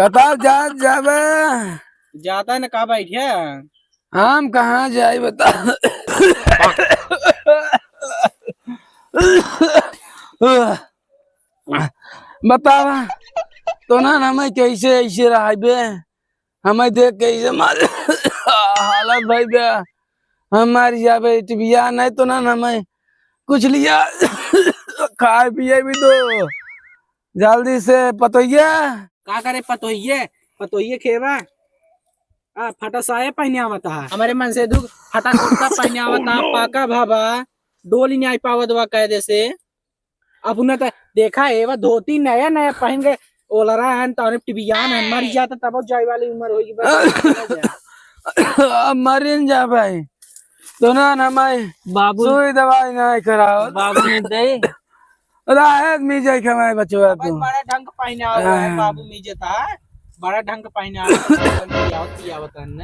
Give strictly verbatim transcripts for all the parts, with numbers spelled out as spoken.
बताओ, जात जाबे? जाता है ना, का बैठे? हम कहाँ जाई, बताओ? बतावा, तो ना, ना, हमें कैसे ऐसे रहबे? हमें देख कैसे मारे हालत भई बे, हम मर जाबे। टिबिया नहीं तो ना, ना, हमें कुछ लिया खाए पिए भी दो जल्दी से, पतोहिया। का करे पतोहिए? पतोहिए खेबा? आ, फटा साया पहने आवता है। हमारे मन से दुख फटा कुर्ता पहने आवता, पाका भाबा, डोली नहीं आई पावत बा कायदे से। अब उन्हें तो देखा है, वो धोती नया नया पहन के ओलरा है, तो टिबियान है, मर जाता तब जाए वाली उम्र होगी बस। अब मरिन जा भाई, तो ना, ना माई, बाबू। सुई दवाई नहीं कराओ। बाबू ने दे। राहत मिल जाए हमारे बचवा भाई, तू। बड़ा ढंग पहनावा है हाँ। बाबू मिल जाता है, बड़ा ढंग पहनावा है, पियावत, पियावत है ने।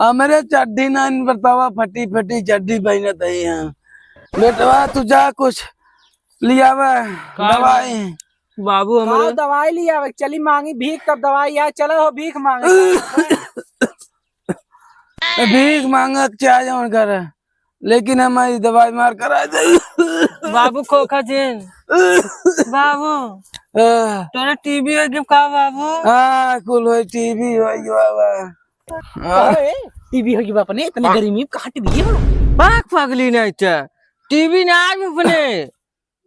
हमरे चड्डी ना इन बतावा, फटी फटी चड्डी पहनत है यहाँ। बेटवा, तू जा कुछ लियावा का दवाई। बाबू, का हमरे दवाई लियावे? चली मांगी भीख, तब दवाई आए। चलो हो भीख मांगे। भीख मांगक चाहे जौन करे, लेकिन हम ई दवाई मार करा दे। बाबू खोखा जिन। बाबू, हाँ। तोरा टीबी हो गया का बाबू? हाँ, कुल होई, टीबी होई बाबा। हाँ। ओए, टीबी होगी बाप ने, इतनी गर्मी में कहाँ टीबी है? पाक पगली नहीं चा, टीबी ना आज अपने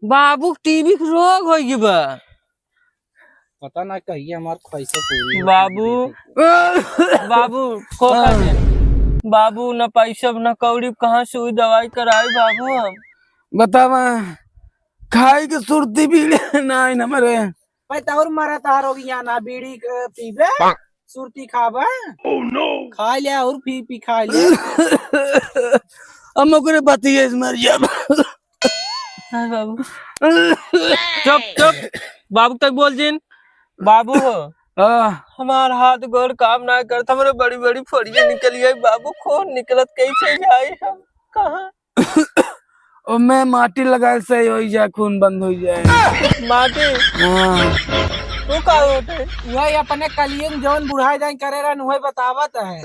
बाबू टीबी के रोग होई बा। पता ना कहिए हमार ख्वाहिशें पूरी होती बाबू। हैं। बाबू, खोखा हाँ। दे। बाबू, न पैसा, न कौड़ी, कहाँ से हुई दवाई कराई बाबू हम? बतावा, खाई के सुरती भी ना आई हमरे। भाई, तो और मरा तार हो गया ना, बीड़ी के पीबे, सुरती खाबे। Oh no! खा ले और पी, पी खा ले। हम ओकरे बतिये से मर जाब। हाँ बाबू। चुप, चुप। बाबू तक बोल जिन। बाबू हो। हाँ। हमार हाथ गोड़ काम ना करत, हमरे बड़ी बड़ी फोड़िया निकल गई। बाबू, खून निकलत कैसे जाई हम? कहाँ? ओमे माटी लगाए से होई जाए, खून बंद होई जाए। माटी? हाँ। वो का होते? वही अपने कलियुग जौन बुढ़ाई जाए करे रहन, वही बतावत है।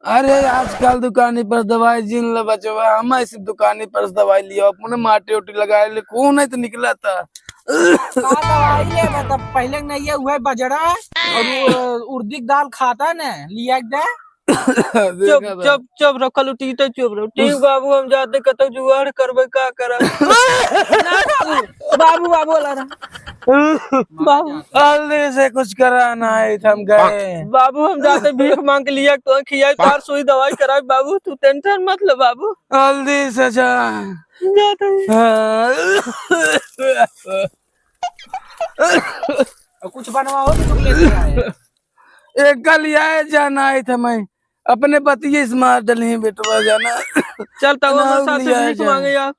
अरे, आजकल दुकानी पर दवाई जिन ले बचवा, हम ऐसे दुकानी पर से दवाई लियो, अपने माटी उटी लगाए ले, खून है तो निकला था। का दवाई ले, मतलब, पहले नहीं है, वह बजड़ा और वो उड़दी की दाल खाता ने, लिया के दे। चुप, देखा था। चुप, चुप, रखल उठी तो चुप रहो। ठीक उस बाबू, हम जाते कतौ जुगाड़ करबे, का करब? ना बाबू, बाबू, बाबू वाला रहा। बाबू। जल्दी से कुछ करा ना, आई हम गए। बाबू, हम जाते भीख मांग के लिया, तो खियाई, तार सुई दवाई कराई। बाबू, तू tension मत ले बाबू। जल्दी से जा। जाते हैं। हाँ। और कुछ बनवाओ तो तुम लेके आए। एक कल आए जाना आई था मैं, अपने बतिये से मार डली बेटवा जाना। चल, तब ना हमारे साथ उलिया भीख जा। मांगे यार।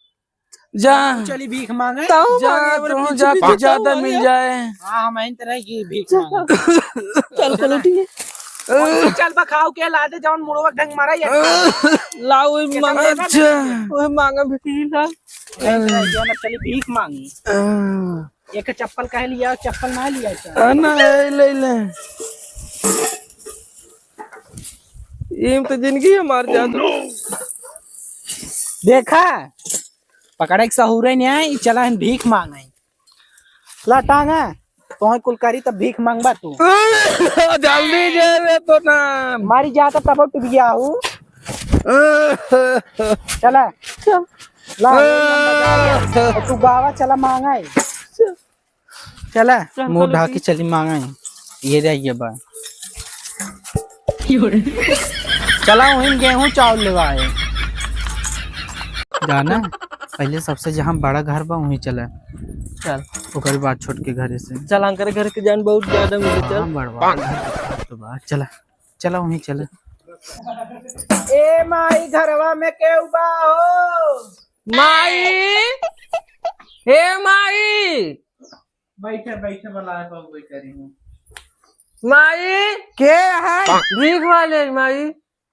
जा। चली भीख मांगे। ताऊ जा, मांगे, हमरे तू पीछे जा, पीछे कुछ ज्यादा ताऊ मिल मांगे। जाए। हाँ, हम इन तरह की भीख मांगे। चल, चलो, ठीक है। चल बा, खाओ के ला दे, जौन मुड़वा ढंग मारा ये। लाओ, वही मांगा। अच्छा। वही मांगा, भिखारी ला। इन तरह की ना चली भीख मांगी। हाँ। एक चप्पल काहे लिया, चप्पल ना लिया था। हाँ ना, ए, ले, ले। ये तो जिंदगी हमार जात। देखा, पकड़े के सहूरे नहीं आई, चला हम भीख मांगे। ला टांगा, तोहे कुल करी तब भीख मांगबा तू। जल्दी जे रे तो ना। मारी जाता तब टूट गया हूँ। चला। ला, तू गावा चला मांगा है। चला, चल, मुंह चलो ढाके ठीक। चली मांगा है। ये रह गया बा। चला, वहीं गेहूं चावल लेवा है। जाना, पहले सबसे जहाँ बड़ा घर बा, वहीं चला। चल। ओकर बाद छोट के घरे से। चल, अंकर घर के जान बहुत ज्यादा मिले, चल। हाँ, बड़वा घर के तो बा। चला, चला, वहीं चला। ए माई, घरवा में केहू बा हो? माई, हे माई। बैठे, बैठे वाला है, बाबू, बैठे रही हूँ। माई। के है? भीख वाले माई।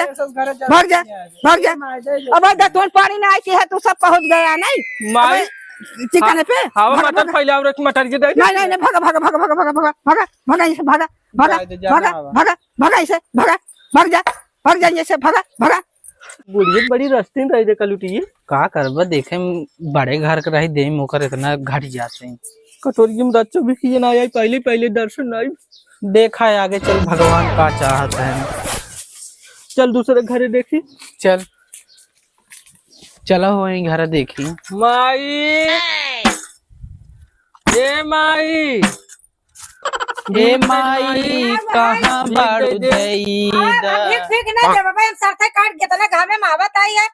भाग जा, भाग जा, भाग जा। अब दतुन पानी ना आई है, तू सब पहुँच गया नहीं। माई, अबे, चिकन पे, हवा भाग, मटर भाग। फैलाव रख, मटर के दे। नहीं, नहीं, नहीं, भागा, भागा, भागा, भागा, भागा, भागा, भागा, ऐसे भागा, भागा, भागा, भागा, भागा, भाग जा, भाग जा, ऐसे भागा, भागा। बुढ़िया बड़ी रस्तीन रही रे कलुटी। का करबा, देखे में बड़े घर के रही, देह में ओकर इतना घट जाते हैं। कटोरिया में रच्चो भी किए ना आई, पहले, पहले दर्शन आई। देखा है आगे चल भगवान का चाहत है। चल दूसरे घरे देखी। चल, चला हो वहीं घर देखी। माई, ए माई, ए माई, कहाँ बाड़ू दे दे। दई दा? भीख, भीख ना देबे भाई, हम सरथे काट के तना घामे में आवत आई है।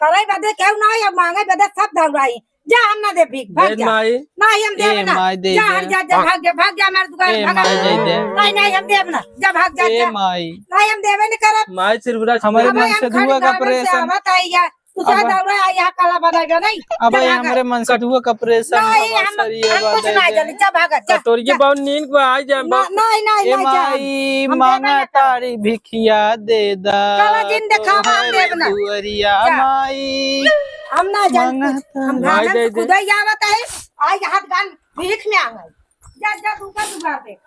करे बदे केहू ना आई, अब मांगे बदे सब दौड़ाई। जा, हम ना दे भीख, भाग दे जा। माई। नहीं, हम देबे ए ना। माई, दे जा, दे। हट जा, जा, भाग जा, भाग जा, हमारे दुकान ए भाग माई, जा। दे दे। नहीं, नहीं, हम देब ना। जा, भाग जा, ए जा। माई। नहीं, हम देबे नहीं करब। माई, सिरबुरा हमारे अब मन हम से खाली धुआ का गार्डन से प्रेशन। आवत आई है। तू अब शायद दौड़ा आई, यहाँ काला बदल गया, नहीं? अब जा, ये भाग। हमरे मन से धुआ का प्रेशन। नहीं, हमार हम, शरीर हम कुछ बदल नहीं गया। जाने। जा, भाग जा, कटोरी के जा। बहुत नींद को आ जा, ना, बहुत नहीं, नहीं, ए नहीं, जा। माई, हम देबे मांगा ना करब। तारी भिखिया दे दा। काला दिन देखावा, हम तोहरे देब ना। दुअरिया जा। माई। हम ना जान मांगा कुछ। हम तारी। गानन से दे दे। खुदा ही आवत है। आई हाथ गान भीख में आ गए। जा, जा, तू का जुगाड़ दे।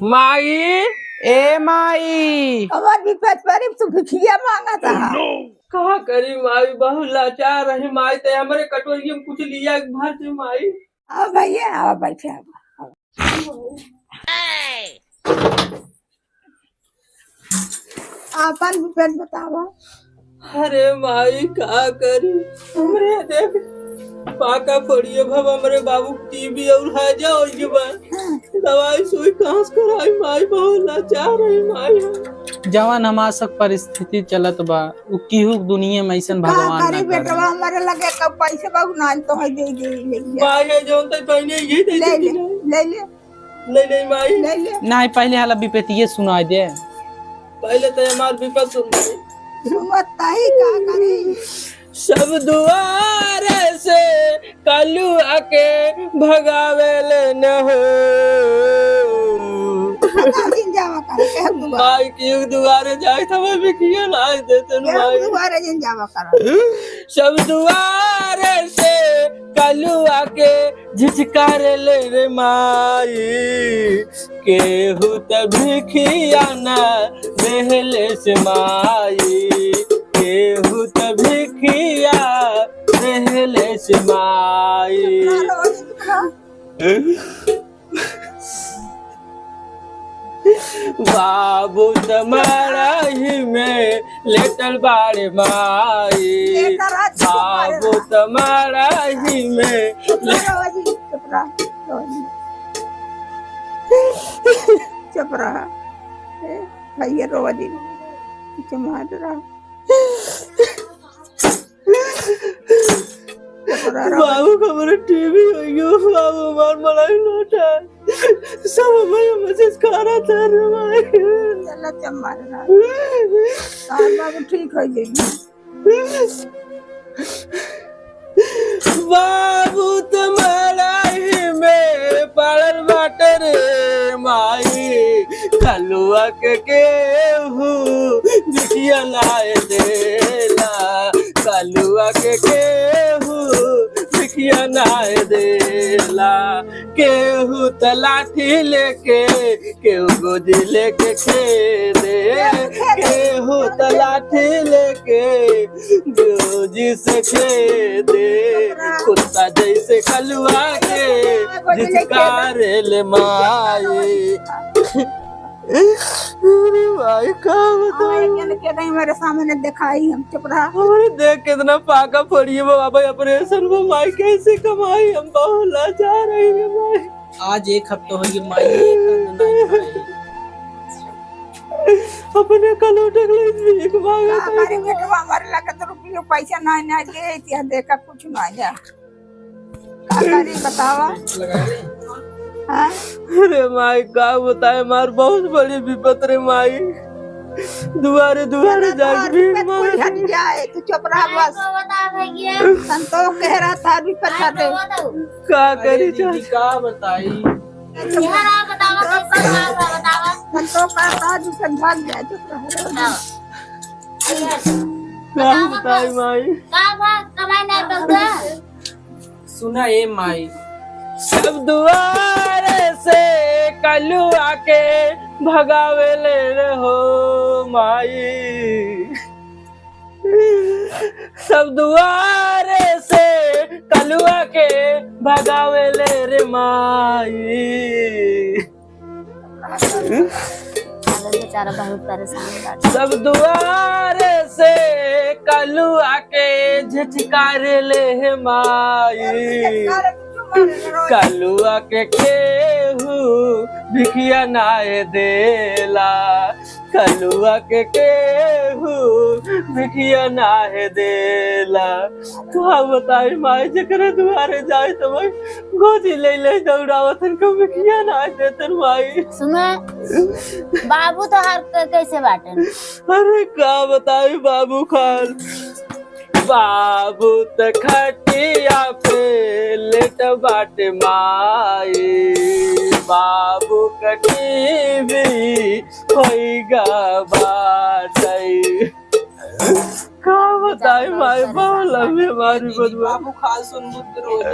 माई। ए माई। हमार विपत पर तू भिखिया मांगत है। का करी माई, बहुत लाचार रही माई, ते हमरे कटोरी में कुछ लिया के भर दे माई। आओ भैया, आओ, बैठे आओ। आपन विपत बतावा। अरे माई, का करी? हमरे देख, पाका पड़िए भव, हमरे बाबू टीबी और हैजा हो गए बा। दवाई सुई कहाँ से कराई माई, बहुत लाचार है माई हम। जवन हमार सब परिस्थिति चलत बा, उ केहू दुनिया में ऐसन का भगवान करी ना करे। बेटवा, हमरे लगे तो पैसे बहुत ना, तो है दे दे, ले ले। माई है जौन तक पहने ये दे ले दे ले, ना। ले ले। ले ले माई। ले ले। नहीं, पहले हाला विपतिये सुनाई दे। पहले तो हमार विपत सुन माई। सुनत ताही का करी? सब दुआरे से कलुआ के भगावेले न हो। भगा जिन जावा कर, केहू दुआरे। माई केहू दुआरे जाए त हमें भिखिया ना देते न केहू माई। दुआरे जिन जावा कर। सब दुआरे से कलुआ के झिझकारेले रे माई। केहू त भिखिया ना देहले से माई, केहू त भिखिया देहले से माई। बाबू त मड़ाही में लेटल बाड़े माई, लेटल आज बाबू त मड़ाही में ले- चुप रहा, चुप रहा। ए, भैया रोवा जी, चमाट रहा। बाबू, हमरे टीबी हो गयो, बाबू, हमार मलाई लोटा। सब हमारे मजे खाना था रे भाई। चला चम्मा रे। तार बाबू ठीक हो जाएगी। बाबू त मड़ाही में पड़ल बाटे रे माई, कलुआ के केहू भिखिया नाय देला, कलुआ के केहू भिखिया नाय देला। केहू त लाठी लेके, केहू गोजी लेके खेदे, केहू त लाठी लेके गोजी से खेदे। कुत्ता जैसे कलुआ के झिझकारे ले माई। अरे माई, का बताई? हाँ, ये के नहीं मेरे सामने दिखाई, हम चुप रहा। अरे देख, कितना पाका पड़ी है बाबा, ऑपरेशन में माई कैसे कमाई, हम बहुत लाचार है माई। आज एक हफ्ता हो गया माई, एक अंडा नहीं खाए। अपने कलौटे के लिए भीख मांगत है। का करे बेटवा, हमारे लगे तो रुपये पैसा नहीं, नहीं दे, इतिया देखा कुछ नहीं है। का करी बतावा? हाँ? अरे माई, का बताए, हमार बहुत बड़ी विपत रे माई। दुआरे दुआरे जाके भीख मांगत है। तू चुप रहा बस। संतोष कह रहा था अभी पता दे। का करी दीदी, का बताई? संतोष का था, तू भाग जा, चुप रहा। का बताई माई? का भाग कमाई नहीं बउआ? सुना ए माई। सब दुआरे से कलुआ के भगावेले रे हो माई। सब दुआरे से कलुआ के भगावेले रे माई। पागल बेचारा बहुत परेशान बाटे। सब दुआरे से कलुआ के झिझकारे ले हे माई। कलुआ के केहू भिखिया नाय देला, कलुआ के केहू भिखिया नाय देला। का बताई माई, जेकरे दुआरे जाई त माई गोदी ले ले दौड़ावत हन, कभी किया ना देतन माई। सुनो, बाबू तोहार क-, कैसे बाटन? अरे का बताई बाबू खान, बाबू त खटिया पे लेट बाटे माई, बाबू क टीवी होइगा बाटई। का बताई माई, बहुत लंबी हमारी बदबू। बाबू खाल सुन बुद्ध रोज।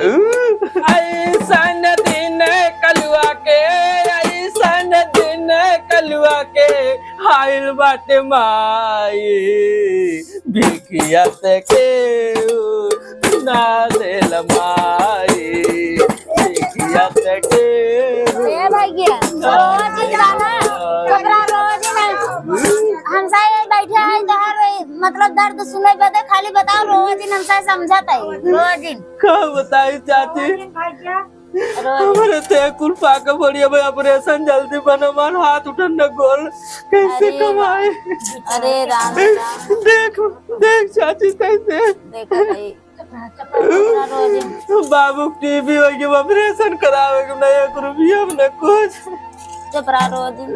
ऐसन दिन कलुआ के, ऐसन दिन कलुआ के, आइल बाटे माई, भिखिया से केहू ना देला माई। ए भैया, रोज दिन बा ना, ओकरा रोज दिन हमसा ये बैठे हैं, तोहर मतलब दर्द सुने बदे खाली बताओ, रोज दिन हमसा समझत है, रोज दिन। का बताई चाची, रोज दिन। हमारे ते कुल पाका पड़ी, अब ऑपरेशन जल्दी बना, हमार हाथ उठन न गोल, कैसे अरे कमाए? अरे राम, राम। देख, देख चाची कैसे। देखा भाई। चुप रहा, चुप रहा, चुप रहा, रो जिन। बाबू के टीबी होइ गया, ऑपरेशन करावे के, ना एक रुपया, ना कुछ। चुप रहा, रो जिन।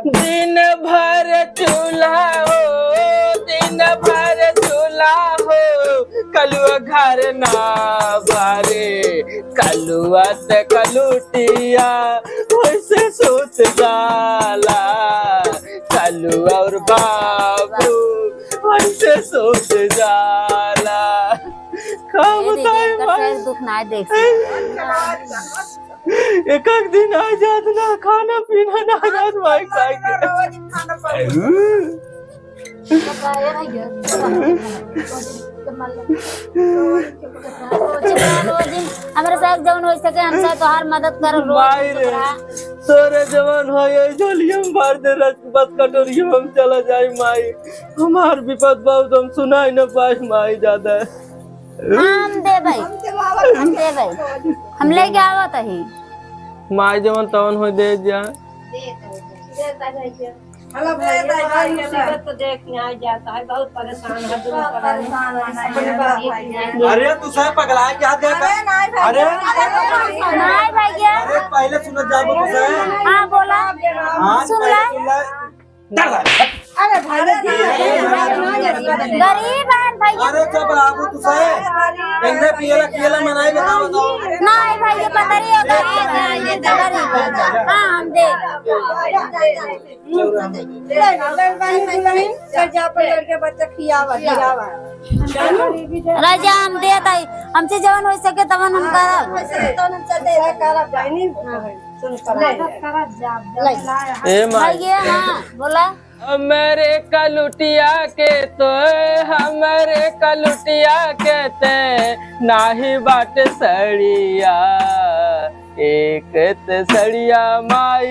दिन भर चूल्हा हो, दिन भर चूल्हा हो, कलुआ घर ना बारे, कलुआ त कलुटिया वैसे सोच जाला, कलुआ और बाबू वैसे सोच जाला। का बताई भाई? दुख ना देख। एक एक दिन आ जात ना, खाना पीना ना जात भाई, खाए के। रोज, रोज, हमारे साथ जौन हो सके, हमसे तोहार मदद करो, रोज माई रे, तोरे जवान हो, ये झोलिया में भर दे, रस बस कटोरिया में चला जाए माई। हमार विपद बहुत, हम सुनाई न पाए माई ज्यादा। हाँ, हम देबै, हम देबै, हम लेके आवत ही। माई जवन तवन हो दे जा। हेलो भाई, भाई, भाई, भाई, तो देख के आ जाता है, बहुत परेशान है, दुनू परेशान है। अरे तू सब पगला क्या देख? अरे नहीं भाई, अरे नहीं भैया। अरे पहले सुनो, जाबो तू सब। हाँ, बोला। हाँ, सुन पहले ले। सुन ले। अरे भाई, गरीब है भैया। अरे चुप रहा तू सब। पहले पियला, पियला मनाई, बताओ, बताओ। नहीं भाई, ये पता नहीं है, गरीब है, गरीब है। हाँ, हम दे। ले, ले, ले, दुल्हन, ले जा, अपन लड़के बच्चा खियावा, खियावा। राजा, हम देत हई, हमसे जवन हो सके तवन हम करब। करब, बहनी। ए माई। भैया, हाँ, बोला। हमरे कलुटिया के तो, हमरे कलुटिया के ते, नाही बाटे सड़िया। एक त सड़िया माई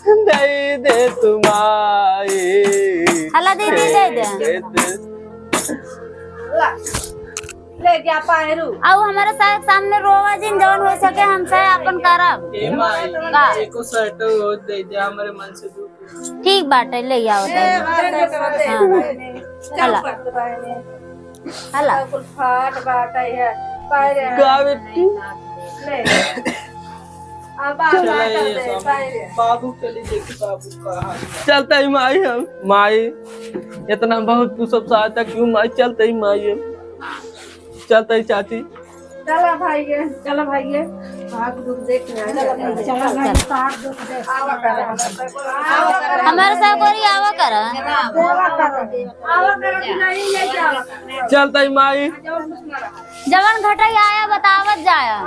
दे दे तू माई। हला दीदी दे दे। एक त ला, ले जा पायरू। अब हमारे साथ सामने रोवा जिन, जवन हो सके हमसे आपन करब। ए माई, का? एको शर्ट हो दे दे, हमरे मन से दुख। ठीक बाटे, ले आओ ए, तब। हाँ, शर्ट हो दे। हाँ। चल हला। पट बहनी। हला। कुल फाट बाटे है, पायरे का बेटी? ले। अब आ चला बाटे ये दे, सब। पायरे। बाबू के लिए देखी, बाबू का हाल। चलते ही माई हम, माई, इतना बहुत तू सब सहायता क्यों माई, चलते ही माई हम, चलते ही चाची। चला भाई ये, चला भाई ये, भाग दुख देख ले। चला भाई, चला भाई, भाग दुख देख। आवा करा। आवा करा। हमारे साथ गोरी आवा करा। आवा करा। आवा करा, तू नहीं ले जावा। चलते ही माई। जवन घटई आया बतावत जाया।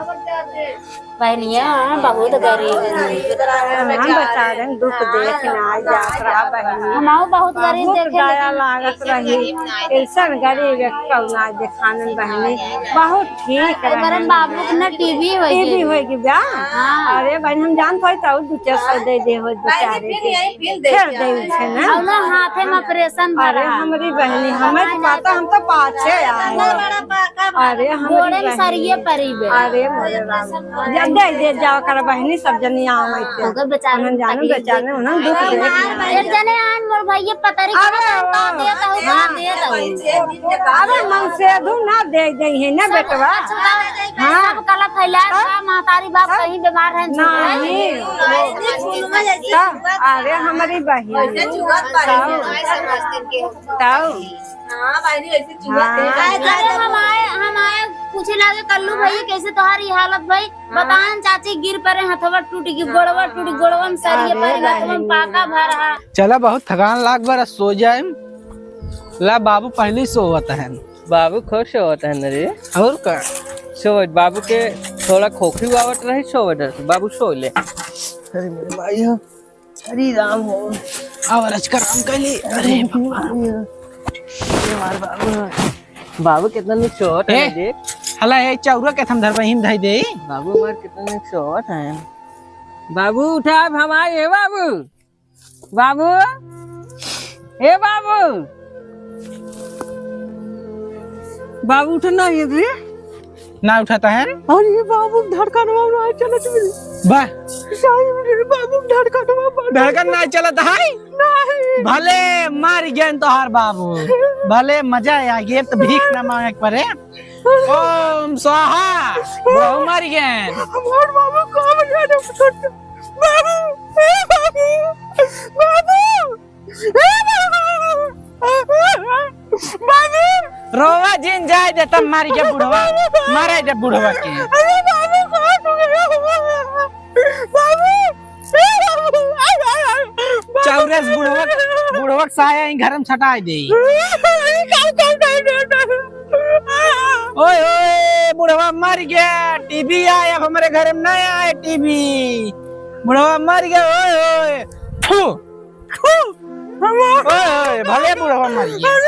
बहनिया, हाँ, बहुत गरीब है। हाँ, बेचारे दुख देख ना जात रहा बहनी। हमहू बहुत गरीब बहुत देखे, दया लेकिन लागत रही। ऐसन गरीब एक कौना देखानन बहनी। बहुत ठीक एक बार रहे। बाबू के ना टीबी होई टीबी गई। होई गई बा? हाँ। अरे बहन, हम जानत होई तो दू चार सौ दे दे हो बेचारे के। फिर दे उठे ना। और ना हाथे में ऑपरेशन अरे भरा। हमरी बहनी, हमें तो पता, हम तो पाछे आए। अरे हमरी गोड़े में बहनी। सरिये परी बे। अरे मोरे राम। जा दे दे जाओ कर बहनी, सब जनी आवे के। ओकर बेचारे उन्हन जानो तकलीफ बेचारे, उन्हन दुख देख। एक जने आन मोर भैया पतरी के अरे का देत हूँ, का देत हूँ। अरे मन से धू ना दे दे है ना बेटवा। अच्छा, हाँ। सब गलत है, लाज बा, महतारी बाप कहीं बीमार है, नहीं। तब, अरे हमरी बहिन। तब, तब। हाँ, बहिनी, ऐसे चुआ हाँ। दे। अरे हम आए, हम आए पूछे लागे, कल्लू भैया, कैसे तोहार ई हालत भई? हाँ। बताएं चाची, गिर परे, हथवा टूट गई, गोड़वा टूट गई, गोड़वा में सरिये अरे परे, हथवा में बहिनी। पाका भरा। चला, बहुत थकान लाग बा, सो जाए। ला, बाबू पहले ही सोवत है। बाबू खुश होत है न रे। और का? सो बाबू के थोड़ा खोखी आवत रही, सो बाबू सो ले। अरे मेरे भाई हो, हरी राम हो। अब रच का राम कहली। अरे बाबा। ये हमार बाबू है। बाबू कितना नीक सोवत है ए, देख। हला ए चौरा के थम धरबहिन धई दे। बाबू हमार कितना नीक सोवत है। बाबू उठा, अब हम आए, ए बाबू। बाबू, ए बाबू, बाबू उठे ना ये रे। ना उठाता है? अरे बाबू धड़कनवा ना चलत मिली। वाह। सही में रे बाबू धड़कनवा बंद धड़कन ना चलत है? नहीं। भले मर गए तोहार बाबू, भले मजा आ गए, तो भीख ना मांगे के पड़े। ओम स्वाहा, बाबू मर गए। हमार बाबू कहाँ मर गया? बाबू, ए बाबू, बाबू, ए बाबू, बाबू। रोवा जिन जाए दे तब मारी के बुढ़वा, मारे दे बुढ़वा के। अरे बाबू, कहाँ तू गया? बाबू, ए बाबू, आय, आय, आय, बाबू। चौरस बुढ़वा, बुढ़वा के साया ही घर में सटाई दे। अरे, का, का, का, का, का। ओए, ओए, बुढ़वा मर गया, टीबी आए, अब हमारे घर में नहीं आए टीबी। बुढ़वा मर गया, ओए, ओए। थू, थू, ओए, ओए, भले बुढ़वा मर गया।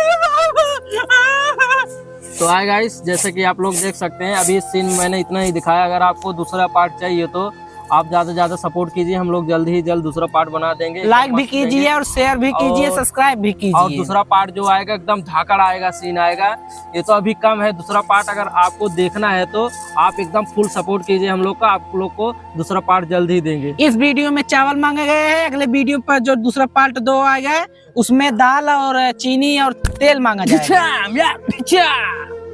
तो हाय गाइस, जैसे कि आप लोग देख सकते हैं, अभी इस सीन में मैंने इतना ही दिखाया। अगर आपको दूसरा पार्ट चाहिए तो आप ज्यादा से ज्यादा सपोर्ट कीजिए, हम लोग जल्द ही जल्द दूसरा पार्ट बना देंगे। लाइक भी कीजिए और शेयर भी कीजिए, और, सब्सक्राइब भी कीजिए। और दूसरा पार्ट जो आएगा एकदम धाकड़ आएगा, सीन आएगा। ये तो अभी कम है, दूसरा पार्ट अगर आपको देखना है तो आप एकदम फुल सपोर्ट कीजिए हम लोग का, आप लोग को दूसरा पार्ट जल्द ही देंगे। इस वीडियो में चावल मांगे गए हैं, अगले वीडियो पर जो दूसरा पार्ट दो आएगा उसमें दाल और चीनी और तेल मांगा जाएगा।